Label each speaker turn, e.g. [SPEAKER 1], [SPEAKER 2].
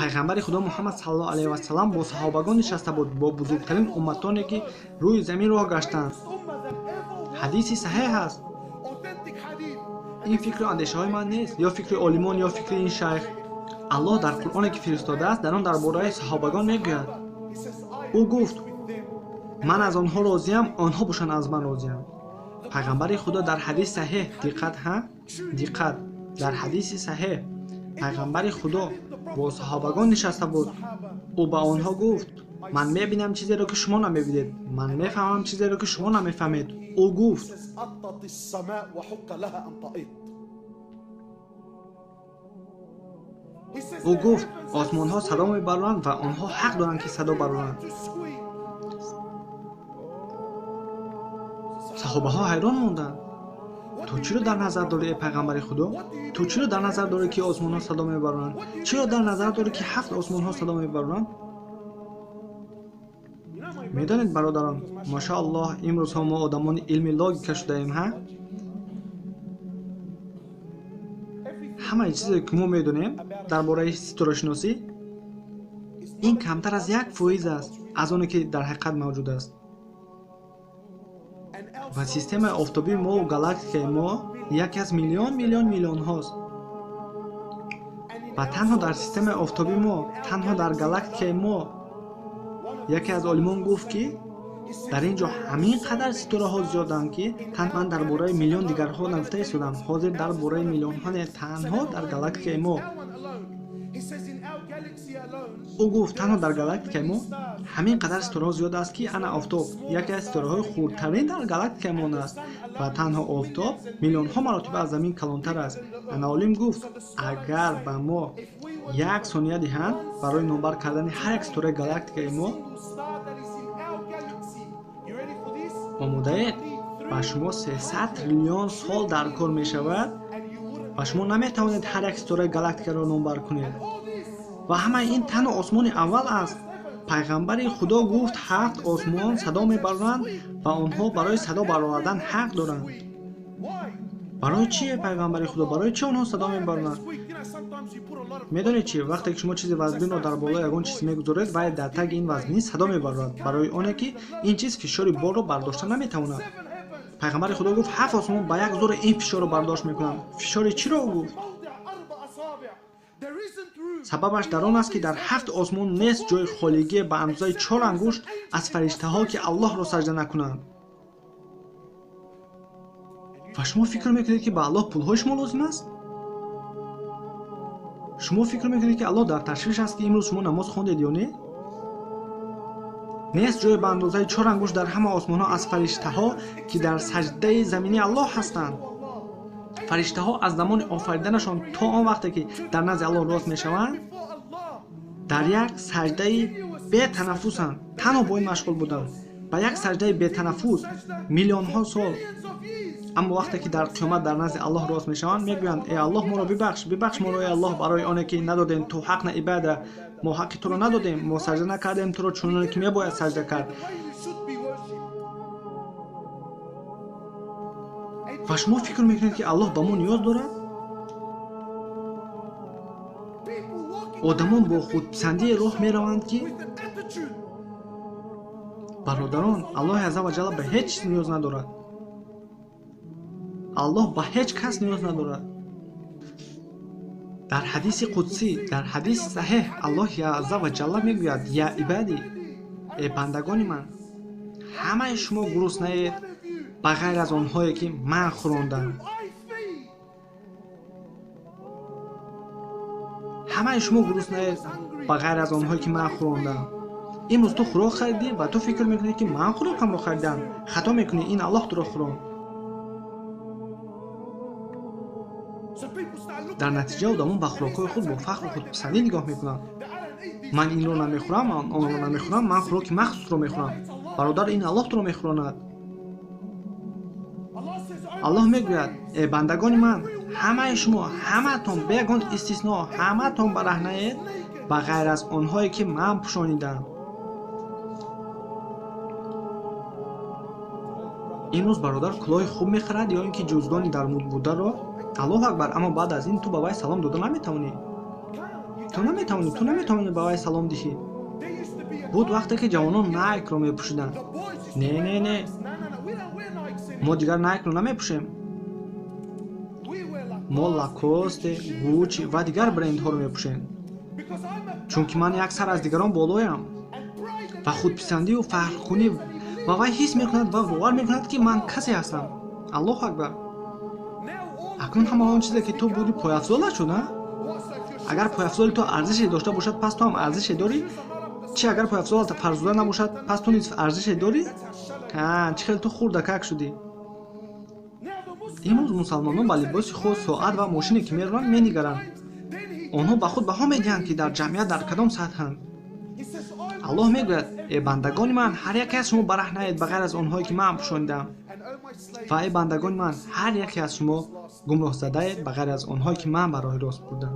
[SPEAKER 1] Пайғамбари Худо Муҳаммад саллаллоҳу алайҳи вассалам бо саҳобагон нишаста буд, бо бузургтарин умматоне ки рӯи замин роҳ гаштанд. Ҳадиси саҳеҳ аст. Ин фикру андешаҳои ман нест, ё фикри олимон, ё фикри ин шайх. Аллоҳ дар Қуръоне ки фиристодааст, дар он дар бораи саҳобагон мегӯяд. Ӯ гуфт: ман аз онҳо розиям, онҳо бошанд аз ман розиям. Пайғамбари Худо дар ҳадиси саҳеҳ, диққат, ҳа? Диққат, дар ҳадиси саҳеҳ пайғамбари Худо бо саҳобагон нишаста буд. Ӯ ба онҳо гуфт: ман мебинам чизеро ки шумо намебинед, ман мефаҳмам чизеро ки шумо намефаҳмед. Ӯ гуфт: ӯ гуфт, осмонҳо садо мебароранд ва онҳо ҳақ доранд ки садо бароранд. Саҳобаҳо ҳайрон монданд. Ту чиро дар назар дорӣ, эй пайғамбари Худо? Ту чиро дар назар дорӣ ки осмонҳо садо мебароранд? Чиро дар назар дорӣ ки ҳафт осмонҳо садо мебароранд? Медонед, бародарон, машааллоҳ, имрӯзҳо мо одамони илми логика шудаем, ҳа? Ҳамаи чизе ки мо медонем дар бораи ситорашиносӣ, ин камтар аз 1% аст аз оне ки дар ҳақиқат мавҷуд аст. Ва системаи офтобии мо галактикаи мо яке аз миллион миллион миллионҳост. Ва танҳо дар системаи офтобии мо, танҳо дар галактикаи мо яке аз олимон гуфт ки дар ин ҷо ҳамин қадар ситораҳо зиёданд ки ман дар бораи миллион дигарҳо нагуфта истодам, ҳозир дар бораи миллионҳо не, танҳо дар галактикаи мо. Ӯ гуфт танҳо дар галактикаи мо ҳамин қадар ситораҳо зиёд аст ки ана офтоб яке аз ситораҳои хурдтарин дар галактикаамон аст ва танҳо офтоб миллионҳо маротиба аз замин калонтар аст. Ана олим гуфт агар ба мо як сония диҳанд барои номбар кардани ҳар як ситораи галактикаи мо, омодаед? Ба шумо 300 триллион сол дар кор мешавад ва шумо наметавонед ҳар як ситораи галактикаро номбар кунед. Ва ҳамаи ин танҳо осмони аввал аст. Пайғамбари Худо гуфт ҳафт осмон садо мебароранд ва онҳо барои садо баровардан ҳақ доранд. Барои чи, пайғамбари Худо? Барои чи онҳо садо мебароранд? Медонед чи? Вақте ки шумо чизи вазнинро дар болои ягон чиз мегузоред, вай дар таги ин вазнин садо мебарорад, барои оне ки ин чиз фишори борро бардошта наметавонад. Пайғамбари Худо гуфт ҳафт осмон ба як зур ин фишорро бардошт мекунанд. Фишори чиро гуфт? Сабабаш дар он аст ки дар ҳафт осмон нест ҷои холигие ба андозаи 4 ангушт аз фариштаҳо ки Аллоҳро саҷда накунанд. Ва шумо фикр мекунед ки ба Аллоҳ пулҳои шумо лозим аст? Шумо фикр мекунед ки Аллоҳ дар ташвиш аст ки имрӯз шумо намоз хондед ё не? Нест ҷое ба андозаи 4 ангушт дар ҳама осмонҳо аз фариштаҳо ки дар саҷдаи замини Аллоҳ ҳастанд. Фариштаҳо аз замони офариданашон то он вақте ки дар назди Аллоҳ рост мешаванд, дар як саҷдаи бетанаффусанд. Танҳо бо ин машғул буданд. Ба як саҷдаи бетанаффус миллионҳо сол. Аммо вақте ки дар қиёмат дар назди Аллоҳ рост мешаванд, мегӯянд: эй Аллоҳ, моро бибахш, бибахш моро, эй Аллоҳ, барои оне ки надодем ту ҳақ на ибада, мо ҳаққи туро надодем, мо саҷда накардем туро чуноне ки мебояд саҷда кард. Ва шумо фикр мекунед ки Аллоҳ ба мо ниёз дорад? Одамон бо худписандии роҳ мераванд ки бародарон, Аллоҳи азза ва ҷалла ба ҳеҷ чиз ниёз надорад. Аллоҳ ба ҳеҷ кас ниёз надорад. Дар ҳадиси қудсӣ, дар ҳадиси саҳеҳ Аллоҳи азза ва ҷалла мегӯяд: я ибадӣ, эй бандагони ман, ҳамаи шумо гуруснаед ба ғайр аз онҳое ки ман хӯрондам. Ҳамаи шумо гуруснаед ба ғайр аз онҳое ки ман хӯрондам. Имрӯз ту хӯрок харидӣ ва ту фикр мекунӣ ки ман хӯрокамро харидам. Хато мекунӣ, ин Аллоҳ туро хӯронд. Дар натиҷа одамон ба хӯрокҳои худ бо фахру худписандӣ нигоҳ мекунанд. Ман инро намехӯрам, ман онро намехӯрам, ман хӯроки махсусро мехӯрам. Бародар, ин Аллоҳ туро мехӯронад. Аллоҳ мегӯяд: эй бандагони ман, ҳамаи шумо, ҳамаатон бе ягон истисно, ҳамаатон бараҳнаед ба ғайр аз онҳое ки ман пӯшонидам. Имрӯз бародар кулоҳи хуб мехарад ё ин ки ҷуздони дар муд бударо? Аллоҳу акбар, аммо баъд аз ин ту ба вай салом дода наметавонӣ. Ту наметавонӣ, ту наметавонӣ ба вай салом диҳӣ. Буд вақте ки ҷавонон Найкро мепӯшиданд. Не, не, не, мо дигар Найкро намепӯшем. Мо Лакосте, Гуччи ва дигар брендҳоро мепӯшем, чунки ман як сар аз дигарон болоям. Ва худписандию фахркунӣ, ва вай ҳис мекунад ва бовар мекунад, ки ман касе ҳастам. Аллоҳу акбар. Акнун ҳама он чизе, ки ту будӣ, пойафзолат шуд, а? Агар пойафзоли ту арзише дошта бошад, пас ту ҳам арзише дорӣ. Чӣ агар пойафзолат фарзуда набошад, пас ту низ арзише дорӣ? Ҳа, чӣ хел ту хурдакак шудӣ. Имрӯз мусалмонон ба либоси худ, соат ва мошине, ки меронанд, менигаранд. Онҳо ба худ баҳо медиҳанд, ки дар ҷамъият дар кадом сатҳанд. Аллоҳ мегӯяд: «Э бандагони ман, ҳар яке аз шумо бараҳнаед, ба ғайр аз онҳое, ки ман пӯшонидаам. Ва эй бандагони ман, ҳар яке аз шумо гумроҳзадаед, ба ғайр аз онҳое, ки ман ба роҳи рост бурдам.»